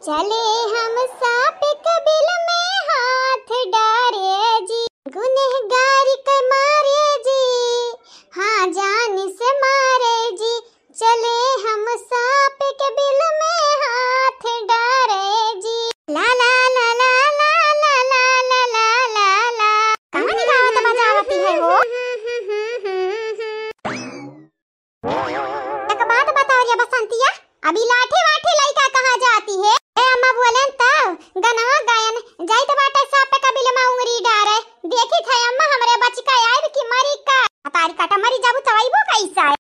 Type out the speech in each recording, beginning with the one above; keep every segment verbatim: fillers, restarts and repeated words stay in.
चले हम सांप के बिल में हाथ डारे जी, गुनहगार के मारे जी, हाँ जान से मारे जी। चले हम सांप के बिल में हाथ डारे जी। ला ला ला ला ला ला ला ला ला ला ला ला। कहाँ निगावत बजावती है हो? एक बात बताओ रे बसंतिया, अभी लाठी वाठी लइका कहाँ जाती है? ए अम्मा बोलेन तब गनवा गायन जाइत बाटे सांप के बिल में उंगरी डारे। देखी थे अम्मा हमरे बचिका आइब कि मरी का। तारी काटा मरी जाबू तब अइबो कैसा है?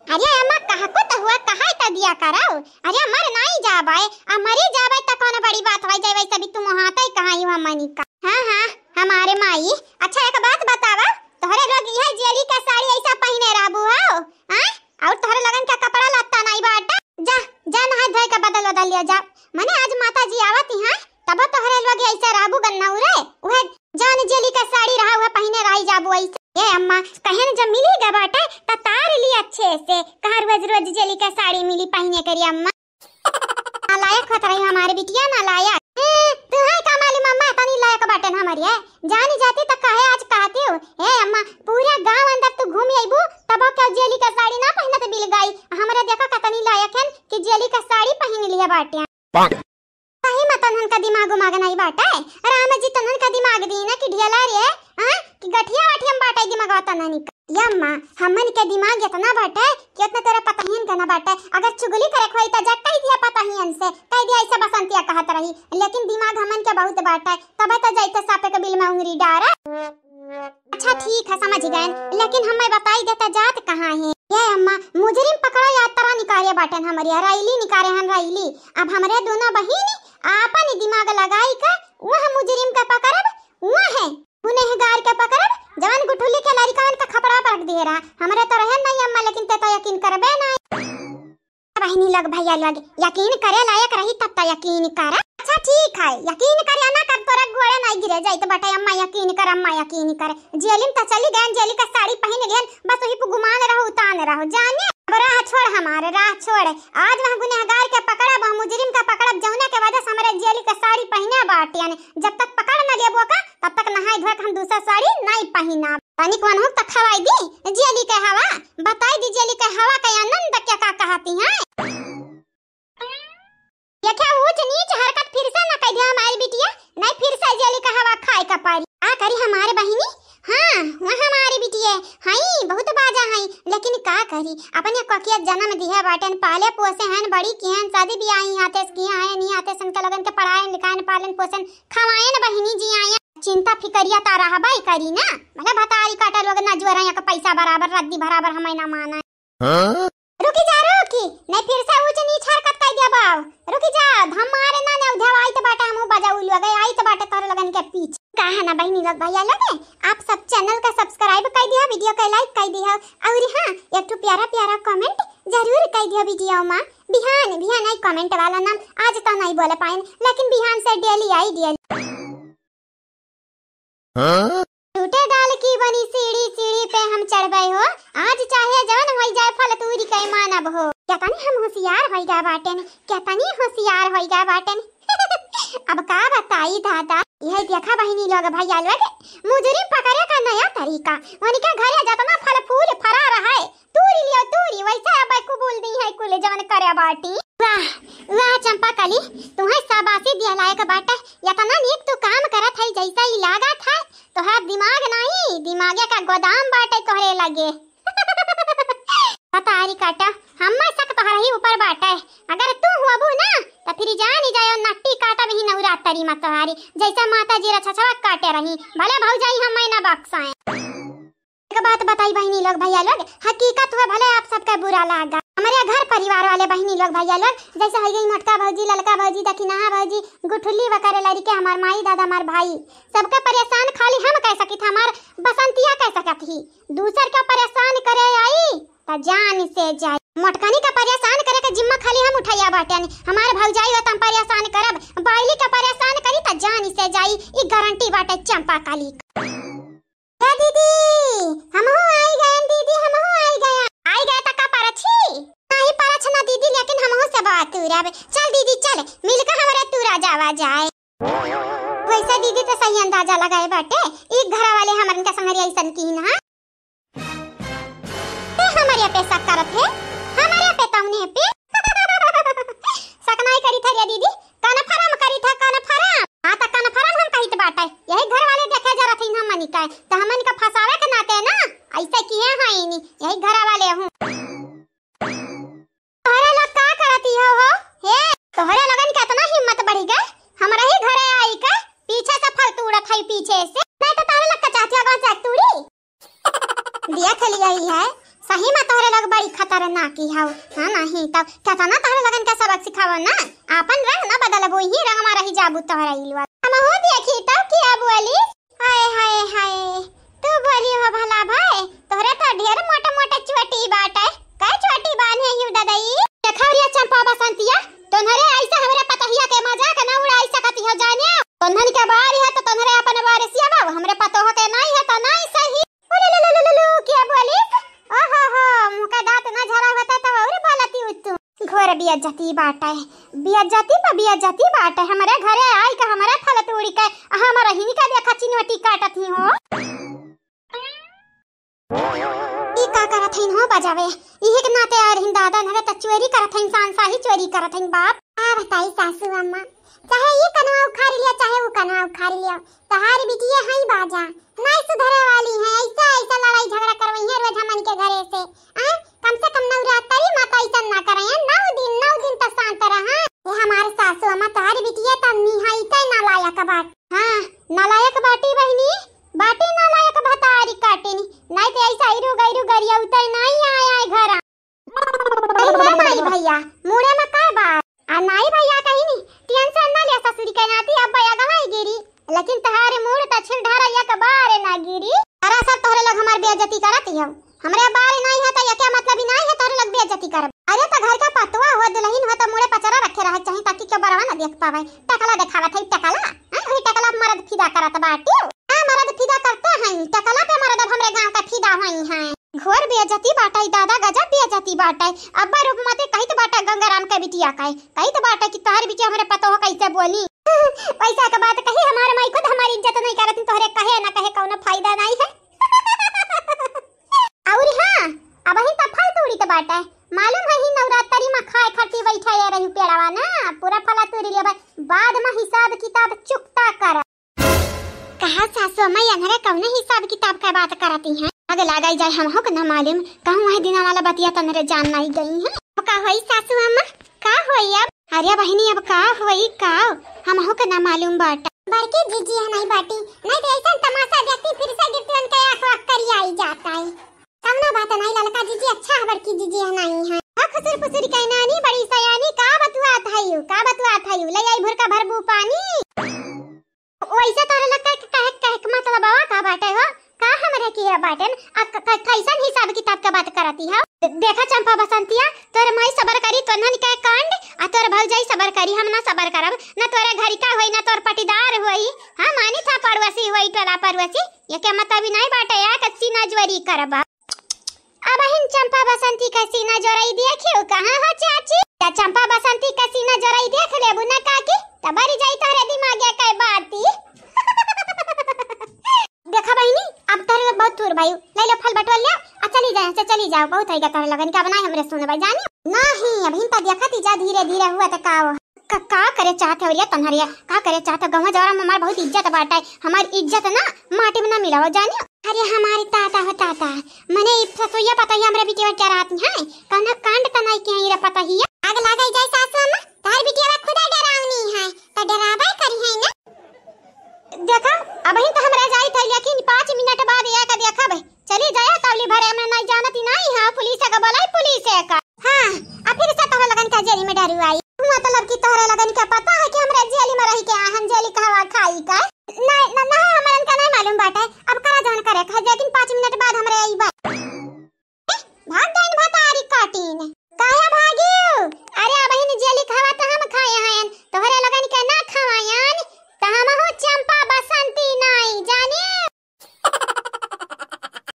अरे अम्मा कहा को तो हुआ कहा त दिया करौ। अरे मर नाई जाबे, आ मरी जाबे त कौन बड़ी बात होई जाए, वैसे भी तुम हाथ ही कहाँ ही हुआ मनी का। हाँ हाँ, हमारे माई। अच्छा एक बात बतावा, तोहरे लोग यह जेली का साड़ी ऐसा पहिने रहबू हो, हाँ? और तोहरे लोगन का कपड़ा लत्ता नाई बाटा? जा, जा नहाए धोए के बदल बदल लिया जा। मने आज माता जी आवत ही, हाँ? तब तोहरे लोग ऐसे रहबू गन्नौरे, उहे जान जेली का साड़ी रहा उहे पहिने रही जाबू ऐसे। ए अम्मा, कहेन जब मिली गए बाटे त तार ली अच्छे से, कहाँ रोज रोज जेली का साड़ी मिली पहिने करी अम्मा। नालायक होत रही हमारे बिटिया, नालायक। ए, तुहैं का मालूम अम्मा, तनी लायक बाटेन हमरी है। जानी जाती त काहे आज कहती हो? ए अम्मा, पूरा गांव अंदर तू घूम अइबू, तबो क्यों जेली का साड़ी ना पहिनत मिल गई। हमरे देखो कतनी लायक हन कि जेली का साड़ी पहिन लिया बाटे। सही में तन्हन का दिमाग उमाग नहीं बाटे। राम जी तन्हन का दिमाग दी ना कि ढियला रे, हाँ? कि गठिया वठिया में बाटे दिमागवा तन्हन का। यम्मा, हमन के दिमाग इतना बाटे कि उतना तोरा पतहियन का ना बाटे। अगर चुगली करे के होई त जा कह दिया पतहियन से, कह दिया ऐसे बसंतिया कहत रही, लेकिन दिमाग हमन के बहुत बाटे, तबे तो जाइते सापे के बिल में उंगरी डारे। अच्छा ठीक है, समझ गए, लेकिन हमें बताई देता जात कहाँ है? ये अम्मा, मुजरिम पकड़ा यात्रा निकारे बाटेन हमरी, रैली निकारे हन रैली। अब हमरे दोनों बहिन आपन दिमाग लगाई के वह मुजरिम के पकड़ब, वह गुनहगार के पकड़ब, जवन गुठुली के लड़िकवन के खपड़ा पर रख दिए रहा। हमरे तो रहे नहीं अम्मा, लेकिन ते तो यकीन करबे नहीं। बहिनी लोग, भैया लोग, यकीन करे लायक रही तब तो यकीन कर। अच्छा ठीक है, यकीन करे ना कर, तोरा गोड़े नहीं गिरे जाइत बाटे अम्मा, यकीन कर अम्मा, यकीन कर। जेलिम तो चली गए, जेली का साड़ी पहन लिहन, बस वही पे गुमान रहो, उतान रहो, जाने। अब राह छोड़ हमारे, राह छोड़। आज वह गुनहगार के पकड़ब, वह मुजरिम के पकड़ब, जौने के वजह से हमरे जेली के साड़ी पहने बाटियन। जब तक पकड़ न लेबो का, तब तक नहाए धोए के हम दूसरा साड़ी नहीं पहिनब। तनिक वनहु त खवाई दी, जेली के हवा, बताई दी जेली के हवा के आनंद क्या का कहती हैं। देखा ऊंच नीच हरकत फिर से न कह दिया हमारी बिटिया, नहीं फिर से जेली के हवा खाए का पारी। का करी हमारे बहिनी, हाँ, वह हमारी बिटिया हई, बहुत बाजा हई, लेकिन का करी, अपने कोखिया जन्म दिहे बाटेन, पाले पोसे हन, बड़ी किहन, शादी बियाही हाथे से किहे हैं, नहीं हाथे से उनके लोगन के पढ़ाएन, लिखाएन, पालन पोषण, खवाएन बहिनी जी आए। चिंता फिकरिया ता रहबई करी ना, भले भतारी काटा लोग ना जुअरा, यहाँ का पैसा बराबर, रद्दी बराबर हमें ना माना। हाँ? रुकी जा, रुकी, नहीं फिर से ऊंच नीच हरकत कर दिया बाऊ। रुकी जा, हम मारे ना, ना उधर आई तो बाटे, हमहू बजाऊ लोग, आई तो बाटे तोरे लोगन के पीछे। का है ना बहिनी लोग, भैया लोग, आप सब channel का subscribe कर दिया, video का like कर दिया, और हाँ, एक ठो प्यारा प्यारा comment जरूर कर दिया video में। बिहान, बिहान आई comment वाला नाम, आज तो नहीं बोले पाएन, लेकिन बिहान से daily आई daily। हाँ? टूटे डाल की बनी सीढ़ी, सीढ़ी पे हम चढ़बे हो, आज चाहे जवन होई जाए फल तूरी के मानब हो। केतनी हम होशियार होई गए बाटेन, केतनी होशियार होई गए बाटेन। अब का बताई दादा, यह देखा बहिनी लोग, भैया लोग, मुजरिम पकड़े का नया तरीका। उनके घरे जतना फल फूल फरा रहे, तूरी लियो तूरी, वैसे अब कुबूल दी है कुल जवन करे बाटी। वाह, वाह चंपा कली, तुम्हें शाबाशी दिया लायक बाटे। इतना नीक तू काम करत है, जैसा ही लागत है तोहरा दिमाग नहीं, दिमागे का गोदाम बाटे तोहरे लगे। पतारी काटा, हम्मा शक तोहरा ही ऊपर बाटे। अगर तू हुआबू ना, तो फिर जानी जायो नट्टी काटा भी नवरात्रि में तोहारी, जैसे माता जी रछछवा काटे रही। भले भौजाई हमें ना बक्साएं। एक बात बताई बहिनी लोग, भैया लोग, हकीकत हुआ भले आप सबका बुरा लागा, हमारे घर परिवार वाले बहिनी लोग, भैया लोग, जैसे हो गई मोटका भौजी, ललका भौजी, दखिनहा भौजी, गुठुली वगैरह लड़के, हमार माई, दादा, हमार भाई, सबका परेशान खाली हम कह सकित, हमार बसंतिया कह सकत ही। दूसर का परेशान करे आई त जान से जाई। मोटकनी का परेशान करे का जिम्मा खाली हम उठाया बाटे, हमार भौजाई हो त हम परेशान करब, बाइली का परेशान करी त जान से जाई, ई गारंटी बाटे चंपा काली। ए दीदी, हमहू आई गयन दीदी, हमहू आई गया। आई गए त का परछी? नहीं परछ ना दीदी, लेकिन हमहू तबा तूरा बे। चल दीदी, चल, मिलकर हमरे तूरा जावा जाए। वैसे दीदी तो सही अंदाजा लगाए बाटे, ई घरा वाले हमरन का संगरिया ऐसन की ना। ते हमरे पे शक करत है, हमरे पे तौने पे। शक नाई करी था रे दीदी, confirm करी था, confirm। हाँ, तो confirm हम कहित बाटे, यही घर वाले देखे जरत ही हमनी का, तो हमन का फंसावे के नाते ना, ऐसे किए हैं ही नहीं, यही घर वाले हूँ। तोहरे लोग का करती हो, हो? हे, तोहरे लोगन के इतना हिम्मत बढ़ी गए, हमरा ही घरे आई के पीछे से फल तूड़त है, पीछे से। नहीं तो तोहरे लोग का चाहती हो, कौन सा तूड़ी? देख लिया ही है, सही में तोहरे लोग बड़ी खतरनाक ही हो। हाँ, नहीं तब केतना तोहरे लोगन के सबक सिखावो ना, आपन रंग ना बदलबो, ही रंग में रही जाबू तोहरे इलवा। हम हो देखी तब किया बोली। हाय, हाय, हाय, तू बोली हो भला भाई, तोहरे तो ढेर मोटा मोटा चोटी बाटे। कै चोटी बान्हे यू ददई? देखा रे चंपा बसंतिया, तोहरे ऐसे हमरे पतोहिया के मजाक ना उड़ाई सकती हो जाने। तोहन के बारी है तो तोहरे अपन बारी सियाबा, हमरे पतोह के नहीं है तो नहीं सही। ओ लो लो लो लो लो, के बोली? ओहो हो, मुँह का दांत ना झरा होता तो और बोलती उत्तू। घोर बेइज्जती बाटे, बेइज्जती पर बेइज्जती बाटे। हमरे घरे आई के हमरे फल तोड़ी के, आ हमरे हिन के देखा चिनवटी काटत ही हो। ई का करत हईन हो बजावे? इहे के नाते आ रहीन दादा, नरे त चोरी करत हईन, शान शाही चोरी करत हईन बाप। का बताई सासू अम्मा, चाहे ई कनवा उखाड़ लिया, चाहे ऊ कनवा उखाड़ लिया, तहार बिटिया हई बाजा, नाई सुधरे वाली है। ऐसा ऐसा लड़ाई झगड़ा करवई है रोज हमन के घरे से। आ, कम से कम नवरात्रि में तो ऐसा ना करे, नौ दिन, नौ दिन तो शांत रहा। ये हमारे सासू अम्मा, तहार बिटिया तो निहायते नालायक बाटे। हाँ, नालायक बाटी बहिनी, बाटी नालायक भतारी काटिनी, नाई तो ऐसा इरु गैरु गरिया उतर नाई आए आए घरा। अरे हे माई भैया, मूड़े में का बात? आ नाई भैया कहिनी, tension ना ले ससुरी के नाती, अब भैया गवाई गिरी, लेकिन तहारे मूड़ त छिल ढारा एक बार ना गिरी। दरअसल तोहरे लोग हमार बेइज्जती करत ही हो, हमरे बारे नाई है तो ये क्या मतलब ही नाई है तोहरे लोग बेइज्जती करब। अरे तो घर का पतवा हो, दुल्हन हो तो मुड़े पचरा रखे रहे चाही ताकि केहू बरवा ना देख पावे। टकला देखावत है, टकला। हैं? वही टकला पे मर्द फिदा करत बाटे। हाँ, मर्द फिदा करते हैं, टकला पे मर्द अब हमरे गांव का फिदा होई हैं। घोर बेइज्जती बाटे दादा, गजब बेइज्जती बाटे। अब्बा रूपमती कहित बाटे गंगाराम के बिटिया का, कहित बाटे कि तोहर बिटिया हमरे पतोह कैसे बोली। पैसा के बात कही, हमारे माई खुद हमारी इज्जत नहीं करत, तोहरे कहे ना कहे कौनो फायदा नहीं है। अउर हाँ, अबहिन त फल तूड़ित बाटे। मालूम है ही नवरात्रि में खाए खातिर बैठा ये रही पेड़वा ना, पूरा फल तूड़ी लिया बा। बाद में हिसाब किताब चुकता कर। कहा सासू अम्मा, यनरे कौने हिसाब किताब का बात करती हैं? आग लगाई जाए हमहू के ना मालूम, कहूँ वही दिना वाला बतिया तनरे जान नहीं गई है। का होई सासू अम्मा? का होई अब? अरे बहिनी, अब का होई का? हमहू के ना मालूम बाटा। बड़की जीजी है नहीं बाटी, नहीं तो ऐसा तमाशा देखती फिर से गिरती उनके आँख वाँख करियाई जाता है। कौनो बात नहीं ललका जीजी, अच्छा है बड़की जीजी है नहीं है। हाँ, खुसुर फुसुर के नानी बड़ी सयानी, का बतुआत है यू, का बतुआत है यू, ले आई भुरका भरबू पानी। वैसे तोहरे लोग के कहे, कहे के मतलबवा का बाटे हो? का हमरे किहे बाटेन? आ क-, क-, कैसन हिसाब किताब के बात करती हो? दे-, देखा चंपा बसंतिया, तोर माई सबर करी, तोन्हन के कांड, आ तोर भौजाई सबर करी, हम ना सबर करब, ना तोरे घरी का होई, ना तोर पटीदार होई। हाँ, मानी था पड़ोसी होई, टोला पड़ोसी, ये के मतलब ही नहीं बाटे, या कच्ची ना ज्वरी करबा। अबहिन चंपा बसंती का सीना जोरई देखियो कहाँ हो चाची? त चंपा बसंती का सीना जोरई देख लेबू ना काकी, त बरी जाई तोहरे दिमाग के बाती। देखा बहिनी, अब तोहरे लोग बहुत थूर भाई, ले लो फल बटोर ले, आ चली जाए, से चली जाओ, बहुत है तोहरे लगन के, अब ना हमरे सुनबे जानी। नहीं, अबहिन त देखा ती जा धीरे धीरे हुआ त का हो। का, का करे चाहत है अउरिया तन्हरिया? का करे चाहत है? गौवा जवारा में हमार बहुत इज्जत बाटे, हमार इज्जत ना माटी में ना मिलाओ जानियो। अरे हमारे ताता हो ताता, मने ई ससुइया पतोहिया हमरे बिटिया डरात है, कौनो कांड त नहीं किया रे पतोहिया। आग लागे जाए सासू अम्मा, तार बिटिया खुदा डरावनी है, त डरावे करी है ना। देखा, अबहिन त हमरा जाई था, लेकिन पाँच मिनट बाद या का देखब, चली जाए तौली भरे, हमने नहीं जानती नहीं है, पुलिस का बोलाई, पुलिस का।